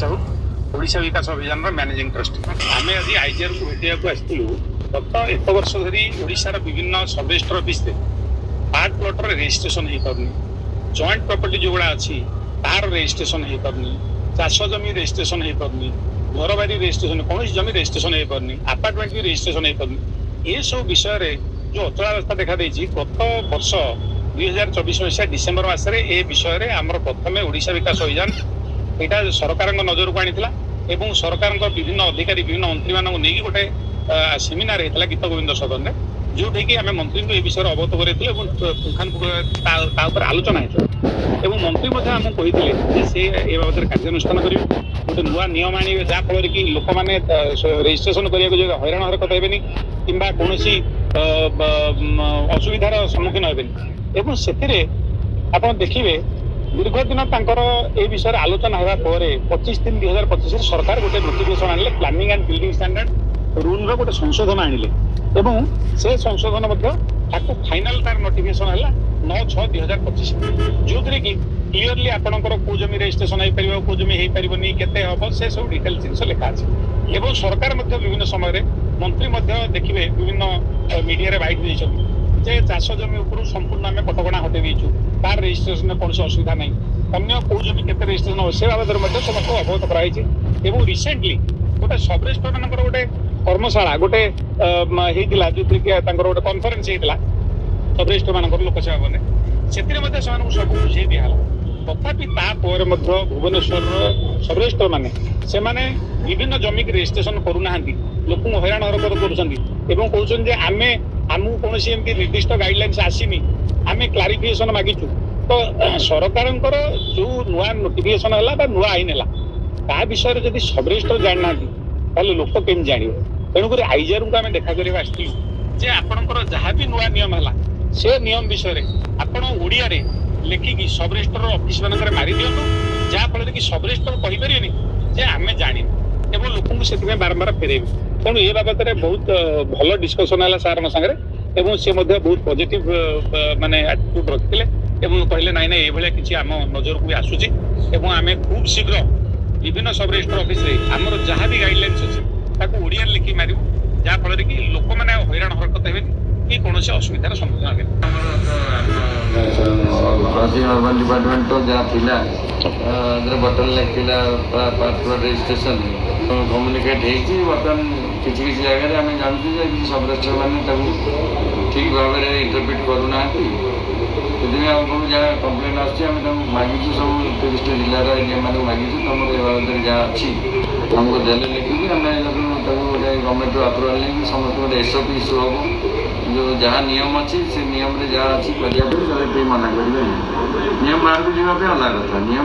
ସାହୁ, ଓଡ଼ିଶା ବିକାଶ ଅଭିଯାନର managing trustee. ଆମେ ଆଜି ଆଇଜିଆରକୁ ଭେଟିବାକୁ ଆସିଥିଲୁ। ଗତ ଏକ ବର୍ଷ ଧରି ଓଡ଼ିଶାର ବିଭିନ୍ନ ସବ୍ ରେଜିଷ୍ଟ୍ରାର ଅଫିସରେ ପାର୍ଟ ପ୍ଲଟର ରେଜିଷ୍ଟ୍ରେସନ ହେଇପାରୁନି, ଜଏଣ୍ଟ ପ୍ରପର୍ଟି ଯୋଉଗୁଡ଼ା ଅଛି ତାର ରେଜିଷ୍ଟ୍ରେସନ ହେଇପାରୁନି, ଚାଷ ଜମି ରେଜିଷ୍ଟ୍ରେସନ ହେଇପାରୁନି, ଘରବାରି ରେଜିଷ୍ଟ୍ରେସନ, କୌଣସି ଜମି ରେଜିଷ୍ଟ୍ରେସନ ହେଇପାରୁନି, ଆପାର୍ଟମେଣ୍ଟ ବି ରେଜିଷ୍ଟ୍ରେସନ ହେଇପାରୁନି। ଏସବୁ ବିଷୟରେ ଯୋଉ ଅଚଳାବସ୍ଥା ଦେଖାଦେଇଛି, ଗତ ବର୍ଷ 2024 ମସିହା ଡିସେମ୍ବର ମାସରେ ଏ ବିଷୟରେ ଆମର ପ୍ରଥମେ ଓଡ଼ିଶା ବିକାଶ ଅଭିଯାନ ଏଇଟା ସରକାରଙ୍କ ନଜରକୁ ଆଣିଥିଲା ଏବଂ ସରକାରଙ୍କ ବିଭିନ୍ନ ଅଧିକାରୀ, ବିଭିନ୍ନ ମନ୍ତ୍ରୀମାନଙ୍କୁ ନେଇକି ଗୋଟେ ସେମିନାର ହେଇଥିଲା ଗୀତ ଗୋବିନ୍ଦ ସଦନରେ, ଯୋଉଠିକି ଆମେ ମନ୍ତ୍ରୀଙ୍କୁ ଏ ବିଷୟରେ ଅବଗତ କରାଇଥିଲୁ ଏବଂ ପୁଙ୍ଖାନୁପୁଙ୍ଖ ତା ଉପରେ ଆଲୋଚନା ହେଇଥିଲା। ଏବଂ ମନ୍ତ୍ରୀ ମଧ୍ୟ ଆମକୁ କହିଥିଲେ ଯେ ସେ ଏ ବାବଦରେ କାର୍ଯ୍ୟାନୁଷ୍ଠାନ କରିବେ, ଗୋଟେ ନୂଆ ନିୟମ ଆଣିବେ, ଯାହାଫଳରେ କି ଲୋକମାନେ ରେଜିଷ୍ଟ୍ରେସନ କରିବାକୁ ଯୋଉ ହଇରାଣ ହରକତ ହେବେନି କିମ୍ବା କୌଣସି ଅସୁବିଧାର ସମ୍ମୁଖୀନ ହେବେନି। ଏବଂ ସେଥିରେ ଆପଣ ଦେଖିବେ, ଦୀର୍ଘ ଦିନ ତାଙ୍କର ଏ ବିଷୟରେ ଆଲୋଚନା ହେବା ପରେ 25/3/2025ରେ ସରକାର ଗୋଟେ ନୋଟିଫିକେସନ ଆଣିଲେ, planning and building standard ruler ଗୋଟେ ସଂଶୋଧନ ଆଣିଲେ ଏବଂ ସେ ସଂଶୋଧନ ମଧ୍ୟ ତାକୁ ଫାଇନାଲ ତାର ନୋଟିଫିକେସନ ହେଲା 9/6/2025, ଯୋଉଥିରେ କି କ୍ଲିୟରଲି ଆପଣଙ୍କର କୋଉ ଜମି ରେଜିଷ୍ଟ୍ରେସନ ହେଇପାରିବ, କୋଉ ଜମି ହେଇପାରିବନି, କେତେ ହବ, ସେ ସବୁ ଡିଟେଲ ଜିନିଷ ଲେଖା ଅଛି। ଏବଂ ସରକାର ମଧ୍ୟ ବିଭିନ୍ନ ସମୟରେ, ମନ୍ତ୍ରୀ ମଧ୍ୟ ଦେଖିବେ ବିଭିନ୍ନ ମିଡିଆରେ ବାଇଟ୍ ଦେଇଛନ୍ତି ଯେ ଚାଷ ଜମି ଉପରୁ ସମ୍ପୂର୍ଣ୍ଣ ଆମେ କଟକଣା ହଟେଇ ଦେଇଛୁ, ତାର ରେଜିଷ୍ଟ୍ରେସନରେ କୌଣସି ଅସୁବିଧା ନାହିଁ। ଅନ୍ୟ କୋଉ ଜମି କେତେ ରେଜିଷ୍ଟ୍ରେସନ ହବ, ସେ ବାବଦରେ ମଧ୍ୟ ସମସ୍ତଙ୍କୁ ଅବଗତ କରାଯାଇଛି। ଏବଂ ରିସେଣ୍ଟଲି ଗୋଟେ ସବ୍ ରେଜିଷ୍ଟ୍ରାର ମାନଙ୍କର ଗୋଟେ କର୍ମଶାଳା ଗୋଟେ ହେଇଥିଲା, ଯୋଉଥିରେ କି ତାଙ୍କର ଗୋଟେ କନଫରେନ୍ସ ହେଇଥିଲା ସବ୍ ରେଜିଷ୍ଟ୍ରାର ମାନଙ୍କର ଲୋକସେବା ଭବନରେ। ସେଥିରେ ମଧ୍ୟ ସେମାନଙ୍କୁ ସବୁ ବୁଝେଇ ଦିଆହେଲା। ତଥାପି ତାପରେ ମଧ୍ୟ ଭୁବନେଶ୍ୱରର ସବ୍ ରେଜିଷ୍ଟ୍ରାର ମାନେ ସେମାନେ ବିଭିନ୍ନ ଜମିକି ରେଜିଷ୍ଟ୍ରେସନ କରୁନାହାନ୍ତି, ଲୋକଙ୍କୁ ହଇରାଣ ହରକତ କରୁଛନ୍ତି ଏବଂ କହୁଛନ୍ତି ଯେ ଆମକୁ କୌଣସି ଏମିତି ନିର୍ଦ୍ଦିଷ୍ଟ ଗାଇଡଲାଇନ୍ସ ଆସିନି, ଆମେ କ୍ଲାରିଫିକେସନ ମାଗିଛୁ। ତ ସରକାରଙ୍କର ଯୋଉ ନୂଆ ନୋଟିଫିକେସନ ହେଲା ବା ନୂଆ ଆଇନ ହେଲା, ତା ବିଷୟରେ ଯଦି ସବ୍ ରେଜିଷ୍ଟ୍ରାର ଜାଣିନାହାନ୍ତି, ତାହେଲେ ଲୋକ କେମିତି ଜାଣିବେ? ତେଣୁକରି ଆଇଜିଆରଙ୍କୁ ଆମେ ଦେଖା କରିବାକୁ ଆସିଥିଲୁ ଯେ ଆପଣଙ୍କର ଯାହା ବି ନୂଆ ନିୟମ ହେଲା, ସେ ନିୟମ ବିଷୟରେ ଆପଣ ଓଡ଼ିଆରେ ଲେଖିକି ସବ୍ ରେଜିଷ୍ଟ୍ରାର ଅଫିସ ମାନଙ୍କରେ ମାରି ଦିଅନ୍ତୁ, ଯାହା ଫଳରେ କି ସବ୍ ରେଜିଷ୍ଟ୍ରାର କହିପାରିବେନି ଯେ ଆମେ ଜାଣିନୁ ଏବଂ ଲୋକଙ୍କୁ ସେଥିପାଇଁ ବାରମ୍ବାର ଫେରେଇବେ। ତେଣୁ ଏ ବାବଦରେ ବହୁତ ଭଲ ଡିସ୍କସନ ହେଲା ସାରଙ୍କ ସାଙ୍ଗରେ ଏବଂ ସେ ମଧ୍ୟ ବହୁତ ପଜିଟିଭ ମାନେ ଆଟିଟ୍ୟୁଡ ରଖିଥିଲେ ଏବଂ କହିଲେ, ନାଇଁ ନାଇଁ, ଏଇଭଳିଆ କିଛି ଆମ ନଜରକୁ ବି ଆସୁଛି ଏବଂ ଆମେ ଖୁବ୍ ଶୀଘ୍ର ବିଭିନ୍ନ ସବ୍ ରେଜିଷ୍ଟ୍ରାର ଅଫିସରେ ଆମର ଯାହା ବି ଗାଇଡଲାଇନ୍ସ ଅଛି, ତାକୁ ଓଡ଼ିଆରେ ଲେଖିକି ମାରିବୁ, ଯାହା ଫଳରେ କି ଲୋକମାନେ ଆଉ ହଇରାଣ ହରକତ ହେବେନି କି କୌଣସି ଅସୁବିଧାର ସମ୍ମୁଖୀନ ହେବେନି। ହାଉସିଂ ଅର୍ବାନ ଡିପାର୍ଟମେଣ୍ଟ ତ ଯାହା ଥିଲା, ବଟଲ୍ ନେକ୍ ଥିଲା, ପାର୍ଟ ପ୍ଲଟ୍ ରେଜିଷ୍ଟ୍ରେସନ କମ୍ୟୁନିକେଟ୍ ହେଇଛି। ବର୍ତ୍ତମାନ କିଛି କିଛି ଜାଗାରେ ଆମେ ଜାଣୁଛୁ ଯେ କିଛି ସବ୍ ରେଜିଷ୍ଟ୍ରାର ମାନେ ତାକୁ ଠିକ୍ ଭାବରେ ଇଣ୍ଟରପ୍ରିଟ୍ କରୁନାହାନ୍ତି। ସେଥିପାଇଁ ଆମ ପାଖକୁ ଯାହା କମ୍ପ୍ଲେନ୍ ଆସୁଛି, ଆମେ ତାଙ୍କୁ ମାଗିଛୁ, ସବୁ 30ଟା ଜିଲ୍ଲାର ଏରିଆମାନଙ୍କୁ ମାଗିଛୁ, ତମର ଏ ବାବଦରେ ଯାହା ଅଛି ଆମକୁ ଦେଲେ ଲେଖିକି ଆମେ ତାକୁ ଗୋଟେ ଗଭର୍ଣ୍ଣମେଣ୍ଟରୁ ଆପ୍ରୁଭାଲ୍ ନେଇକି ସମସ୍ତଙ୍କୁ ଗୋଟେ ଏସ୍ଓପି ଇସ୍ୟୁ ହେବ। ଯେଉଁ ଯାହା ନିୟମ ଅଛି, ସେ ନିୟମରେ ଯାହା ଅଛି କରିବା ପାଇଁ, ତାହେଲେ କେହି ମନା କରିବେନି। ନିୟମ ବାହାରକୁ ଯିବା ପାଇଁ ଅଲଗା କଥା, ନିୟମ